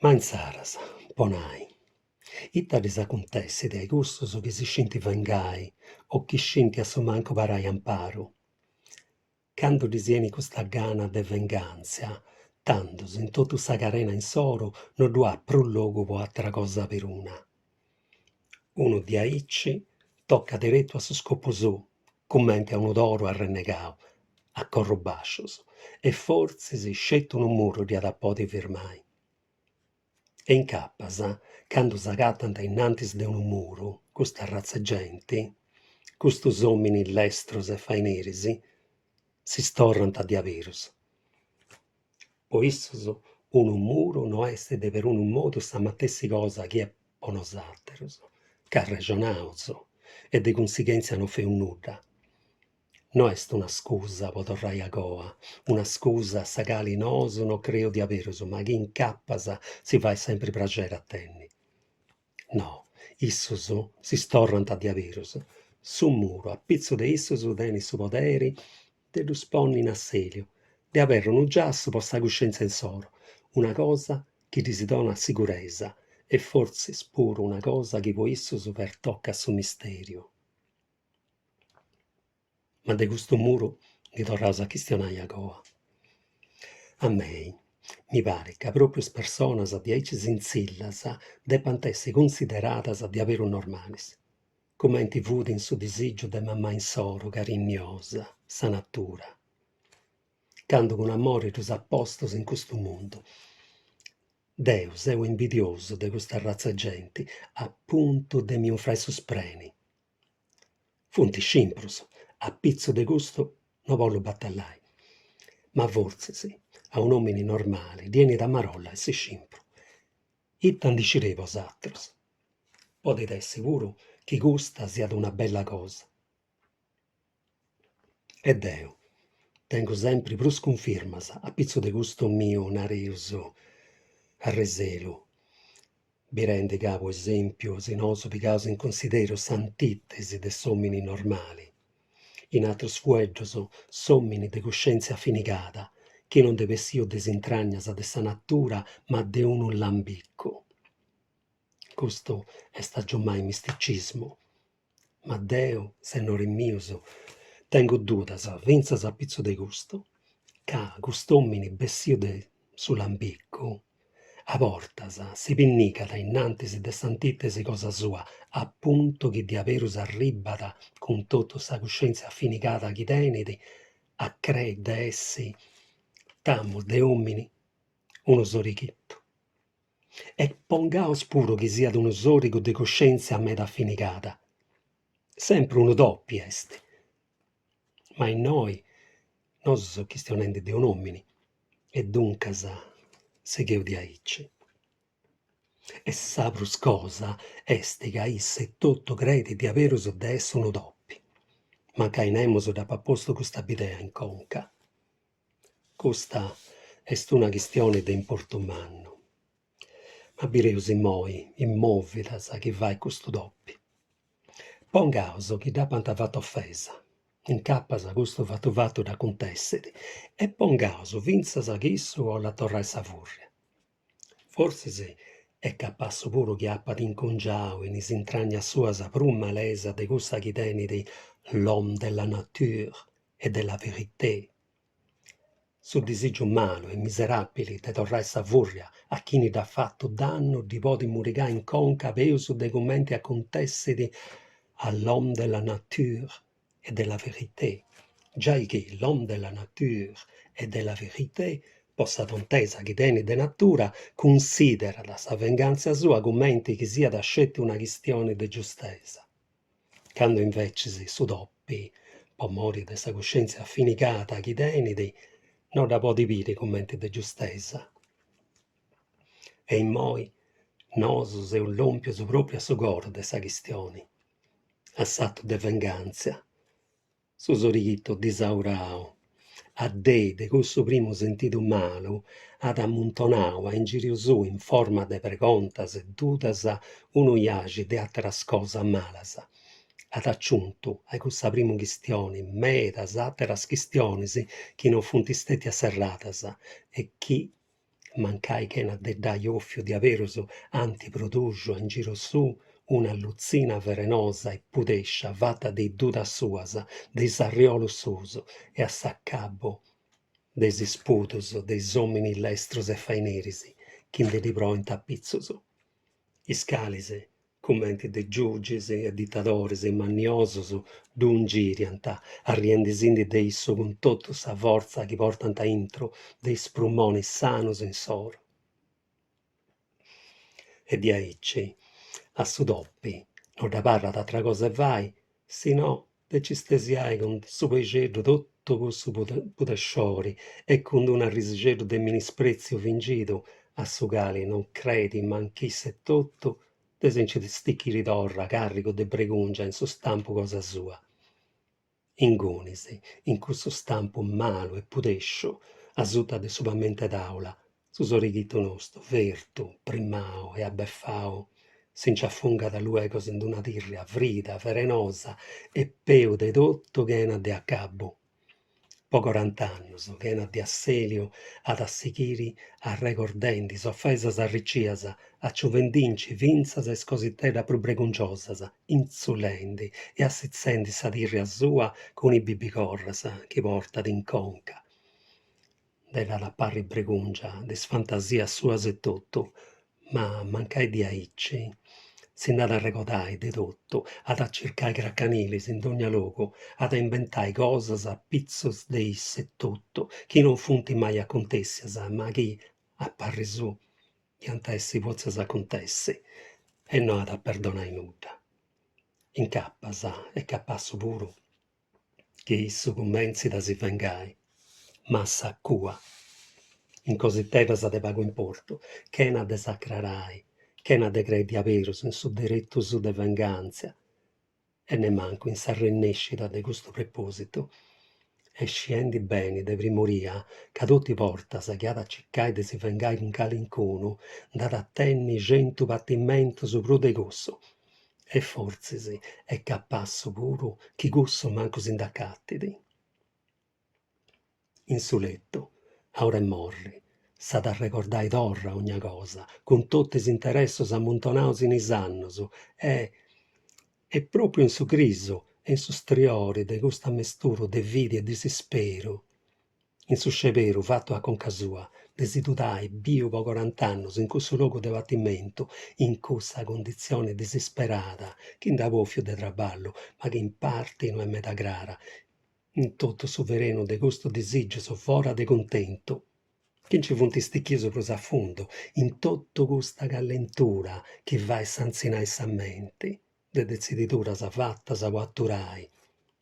Ma insaras, po nai, ita ddis acuntessit a cussus chi si scint vengai o chi scint a su mancu parai amparu? Candu ddis 'enit custa gana de vengàntzia, tandus in totu sa carena insoru no ddu at prus logu po àtera cosa peruna. Unu diaici tocat deretu a su scopu suu, cumenti a unu toru arrennegau, a corrus bàscius, e fortzis sceti unu muru dd'iat a podi firmai. E incapas, candu s'agatant innantis de unu muru, custa arratza 'e genti, custus òminis lestrus e faineris, si storrant diaberus. Po issus unu muru no est de perunu modu sa matessi cosa chi est po nosàterus, ca arrexonaus e de cunsighèntzia no feus nudda. No est una scusa po torrai agoa, una scusa a sa cali nosu no creeus diaberus ma chi incapas si fait sempri praxeri a tenni. No, issus si storrant diaberus, su muru a pitzu de issus tenit su poderi de ddus ponni in assèliu, de aberri unu giassu po sa cuscièntzia insoru, una cosa chi ddis donat siguresa e fortzis puru una cosa chi po issus pertocat su mistèriu. Ma de custu muru ndi torraus a chistionai agoa. A mei mi parit ca pròpriu is personas diaici sintzillas depant essi cunsideradas diaberus normalis, cumenti fut in su disìgiu de mamai insoru carinniosa, sa natura, candu cun amori ddus at postus in custu mundu. Deu seu imbidiosu de custa arratza 'e genti, a puntu de mi unfrai su spreni. Funt scimprus, a pitzu de custu no bollu batallai, ma fortzis a un'òmini normali ddi 'enit a marolla a essi scimpru. Ita ndi scireis bosatrus? Podit essi puru chi custa siat una bella cosa. E deu tengu sempri prus cunfirmas a pitzu de custu miu, nareus, arreselu, birendi ca, po esèmpiu, si nosu pigaus in cunsideru s'antìtesi de s'òmini normali, in atrus fueddus, s'òmini de cuscèntzia afinigada, chi no nd'est bessiu de is intragnas de sa natura ma de unu lambicu. Custu est agiumai misticismu, Ma deu, sennoris mius, tengu dudas fintzas a pitzu de custu, ca cust'omini bessiu de su lambicu, a bortas si pinnigat innantis de s'antitesi cosa sua, a puntu chi diaberus arribbat, cun totu sa cuscèntzia afinigada chi tenit, a crei de essi, tamus de omini, unu sorighitu. E pongaus puru chi siat unu sòrigu de cuscèntzia meda afinigada. Sempri unu topi est. Ma innoi nosu seus chistionendi de un'òmini e duncas sigheus diaici. E sa prus cosa est ca isse etotu creit diaberus de essi unu topi, mancai nemus dd'apat postu custa bidea in conca. Custa est una chistioni de importu mannu. Ma bireus immoi is mòvidas chi fait custu topi. Pongaus chi dd'apant fatu ofesa, incapas custu fatu fatu dd'acuntessit, e pongaus fintzas chi issu 'ollat torrai sa fùrria. Fortzis est capassu puru chi apat incungiau in is intragnas suas prus malesa de cussa chi tenit l'homme de la nature e de la vérité. Su disìgiu malu e miseràbili de torrai sa fùrria a chini dd'at fatu dannu ddi podit murigai in conca peus de cumenti acuntessit a l'homme de la nature e de la vérité, giai chi l'homme de la nature e de la vérité, po sa tontesa chi tenit de natura, cunsiderat sa vengàntzia sua cumenti chi siat sceti una chistioni de giustesa. Candu invecis su topi, po mori de sa cuscèntzia afinigada chi tenit, no dda podit biri cumenti de giustesa. E immoi nosu seus lòmpius pròpriu a su coru de sa chistioni, a s'atu de vengàntzia. Su sorighitu disaurau, addei de cussu primu sentidu malu, at ammuntonau a ingìriu suu in forma de pregontas e dudas unu iaxi de àteras cosas malas. At aciuntu a cussa primu chistioni medas àteras chistionis chi no funt stètias serradas e chi. mancai chena de dd'ai 'òfiu diaberus, ant prodùxiu a ingiru suu una lutzina ferenosa e pudèscia fata de is dudas suas, de is arriolus suus e a s'acabu de is spudus de is òminis lestrus e faineris chi nde ddi proint apitzus. Is calis, cumenti de giugis e ditadoris manniosus, ddu ingiriant, arriendisindi de issu cun totu sa fortza chi portant aintru de is prumonis sanus insoru. E diaici, a su topi, no dd'abarrat atra cosa 'e fai, si no de nci stesiai cun su peixeddu totu cussu pudesciori e cun d'unu arrisixeddu de minispretziu fingidu a su cali non creit manch'isse etotu de si nci stichiri torra carrigu de bregungia in su stampu cosa sua. Ingunis, in cussu stampu malu e pudesciu, asuta de su pamentu 'e tàula, su sorighitu nostu, fertu, primau e abefau, si nci afungat luegos in d'una tìrria frida, ferenosa e peus de totu chena de acabu. Po corant'annus, chena de assèliu, at a sighiri arregordendi is ofesas arricias, aciuvendinci fintzas is cositeddas prus bregungiosas, intzulendi e assitzendi sa tìrria sua cun is bibicorras chi portat in conca. Nde dd'at a parri bregùngia de is fantasias suas etotu, ma mancai diaici, si nd'at a arregodai de totu, at a circai cracanilis in dogna logu, at a imbentai cosas a pitzus de isse etotu chi non funt mai acontèssias ma chi, a parri suu, iant a essi pòtzias acontessi, e no at a perdonai nudda. Incapas, est capassu puru, chi issu cumentzit a si vengai, ma a sa cua, in cositeddas de pagu importu, chena de s'acrarai, chena de crei diaberus in su deretu suu de vengàntzia e nemancu in s'arrennèscida de custu prepòsitu, e sciendi beni de primoria ca totu is bortas chi at a circai de si vengai cun calincunu nd'at a tenni centu patimentus prus de cussu E fortzis est capassu puru chi cussu mancu si nd'acatit. In su letu, a ora 'e morri, s'at a arregordai torra ogna cosa, cun totu is interessus ammuntonaus in is annus e, e pròpriu in su grisu e in su striori de custu amesturu de fidi e disisperu, In su sceberu fatu a conca sua de si tudai biu po corant'annus in cussu logu de patimentu, in cussa cunditzioni disisperada chi nd'at bòfiu de traballu, ma chi in parti no est meda crara, in totu su ferenu de custus disìgius fora de cuntentu, chi nci funt stichius prus a fundu, in totu custa callentura chi fait santzinai sa menti. de detzididuras fatas po aturai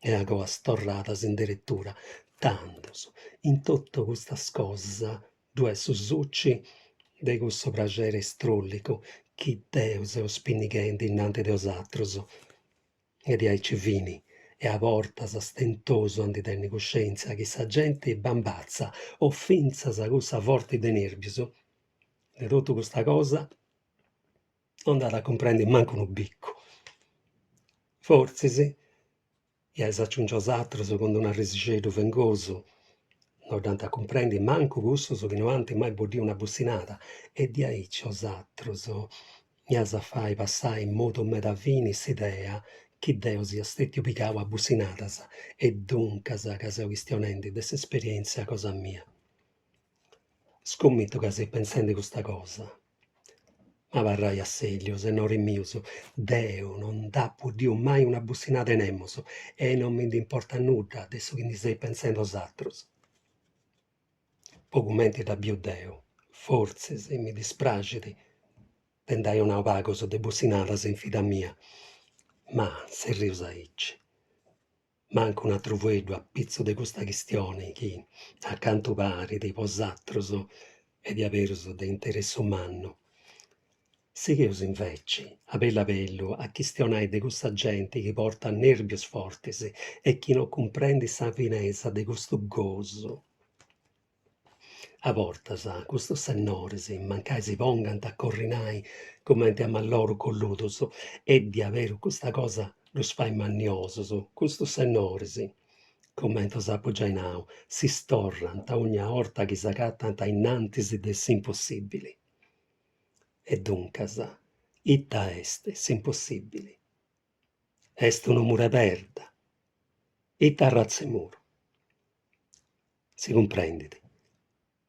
e agoa storradas in deretura, tandus, in totu custas cosas ddu est su suci de cussu praxeri stròllicu chi deu seu spinnighendi innanti de 'osatrus. E diaici fini, e a bortas stentosu a ndi tenni cuscèntzia chi sa genti bambatza o fintzas cussa forti de nèrbius, de totu custa cosa, No nd'at a cumprendi mancu unu bicu. Fortzis, iais aciungi 'osatrus cun d'unu arrisixeddu vengosu, no dd'ant a cumprendi mancu cussus chi no ant mai boddiu una bussinada e diaici 'osatrus iais a fai passai in modu meda fini s'idea chi deu sia stetiu pigau a bussinadas e duncas ca seu chistionendi de s'esperientzia cosa mia. Scumitu ca seis pentzendi custa cosa. Ma abarrai assèlius, sennoris mius, deu no nd'apu 'oddiu mai una bussinada 'e nemus e no mi ndi importat nudda de su chi ndi seis pentzendi 'osatrus. Po cumenti dda biu deu, fortzis mi dispraxit de nd'ai 'onau pagus de bussinadas in vida mia, ma tzerrius aici. Mancu un'atru fueddu a pitzu de custa chistioni chi, a cantu parit, po 'osatrus est diaberus de interessu mannu. Sigheus inveci, a bellu a bellu, a chistionai de cussa genti chi portat nèrbius fortis e chi no cumprendit sa finesa de custu gosu. A bortas custus sennoris mancai si pongant a corrinai cumenti a mallorus colludus e diaberu custa cosa ddus fait manniosus, custus sennoris. Cumenti s'apu giai nau, si storrant ogna 'orta chi s'agatant ainnantis de s'impossìbili. E duncas, ita est s'impossìbili? Est unu muru 'e perda. Ita arratza 'e muru? Si cumprendit.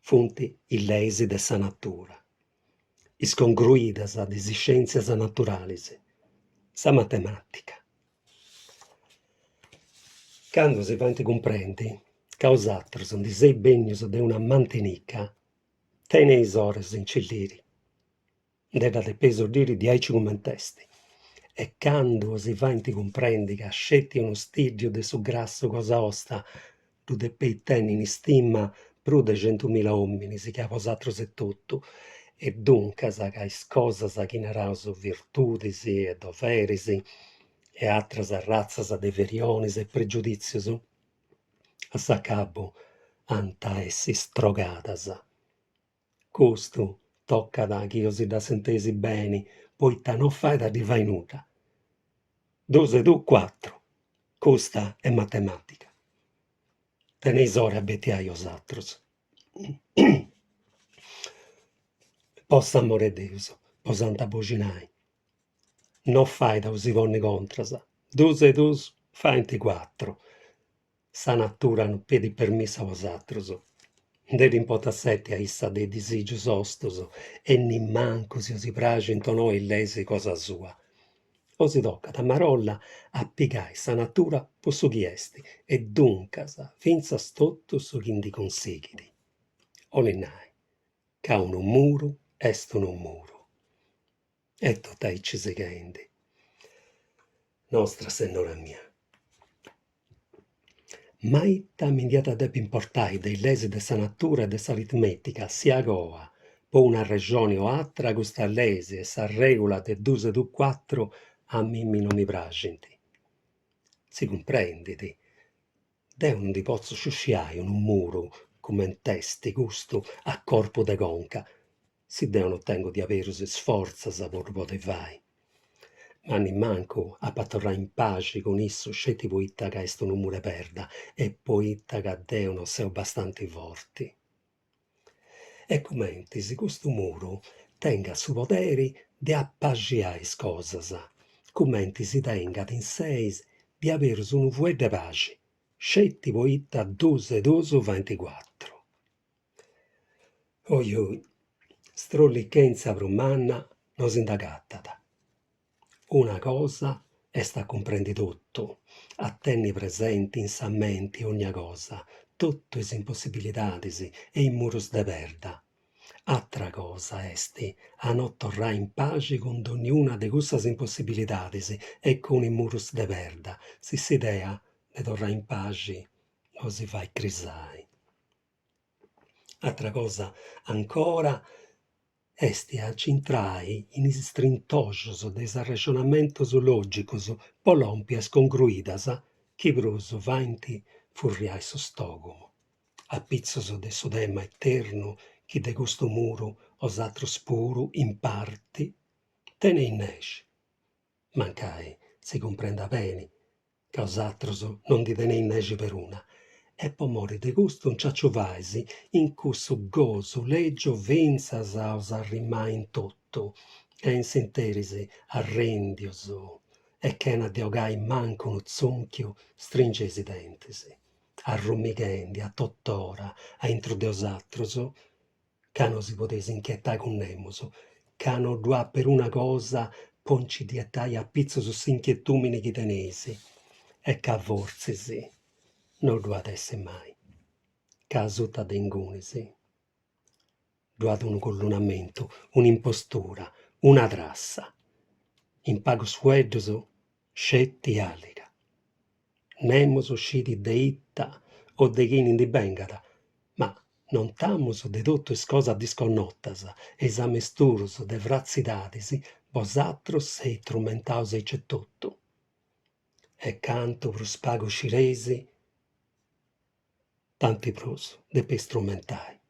Funt is leis de sa natura, is congruidas de is scièntzias naturalis, sa matemàtica. Candu si faint cumprendi ca 'osatrus ndi seis bennius de una mantinica, teneis ora 'e si ncilliri. Nde dda depeis 'oddiri diaici cument'est. E candu si faint cumprendi ca sceti unu stìddiu de su grassu cosa 'osta ddu depeis tenni in istima prus de centumila òminis che a bosatrus etotu, e duncas ca is cosas chi naraus virtudis e doveris e atras arratzas de verionis e pregiudìtzius, a s'acabu ant a essi strogadas. Custu tocat chi osi dd'assenteis beni, poita no fait a ddi fai nudda. Dus e dus cuatru. Custa est matematica. Teneis ora 'e abetiai 'osatrus. Po s'amore 'e Deus, bos ant a aboxinai. No fait a osi ponni contras. Dus e dus faint cuatru. Sa natura no pedit permissu a bosatrus. Nde ddi importat seti a issa de is disìgius 'ostus e nimancu si osi praxint o no is leis cosa sua. Osi tocat a marolla a pigai sa natura po su chi est e duncas fintzas totu su chi ndi cunsighit. 'Olit nai ca unu muru est unu muru. E totu aici sighendi. Nostra Sennora mia. Ma ita mi nd'iat a depi importai de is leis de sa natura e de s'aritmètica si agoa, po una arrexoni o atra, custas leis e sa règula de dus e dus cuatru a mimi no mi praxint? Si cumprendit. Deu no ndi potzu sciusciai unu muru cument'est custu a corpu de conca, si deu no tengu diaberus is fortzas po ddu podi fai. Ma nimancu apu a torrai in paxi cun issu sceti poita ca est unu muru 'e perda e poita ca deu no seu bastanti forti. Est cumenti si custu muru tengat su poderi de apaxiai is cosas, cumenti si tengat in seis diaberus unu fueddu 'e paxi, sceti poita dus e dus faint cuatru. Oi oi, strollichèntzia prus manna no si nd'agatat. Una cosa est a cumprendi totu, a tenni presenti in sa menti ogna cosa, totu is impossibilidadis e is murus de perda. Atra cosa est a no torrai in paxi cun donniuna de cussas impossibilidadis e cun is murus de perda, si s'idea de torrai in paxi osi fait crisai. Atra cosa ancora est a nci intrai in is strintoxus de is arrexonamentus lògicus po lompi a is congruidas chi prus faint furriai su stògumu, a pitzus de su tema eternu chi de custu muru 'osatrus puru, in parti, teneis nexi. Mancai si cumprendat beni ca 'osatrus no ndi teneis nexi peruna, e po mori de custu nci aciuvais in cussu gosu lègiu fintzas a os arrimai in totu e in s'interis arrèndius e chena de 'ogai mancu unu tzùnchiu stringeis is dentis, arrumighendi a totora a intru de 'osatrus ca no si podeis inchietai cun nemus, ca no ddu at peruna cosa po nci ddi 'etai a pitzus s'inchietùmini chi teneis, e ca fortzis no ddu at essi mai, ca asuta de ingunis ddu at unu collunamentu, un'impostura, una trassa, in pagus fueddus sceti àliga. Nemus scit de ita o de chini ndi bengat, ma nontamus de totu is cosas disconnotas e is amesturus de fratzidadis, bosatrus seis trumentaus aici etotu. E cantu prus pagu scireis, tanti prus depeis trumentai.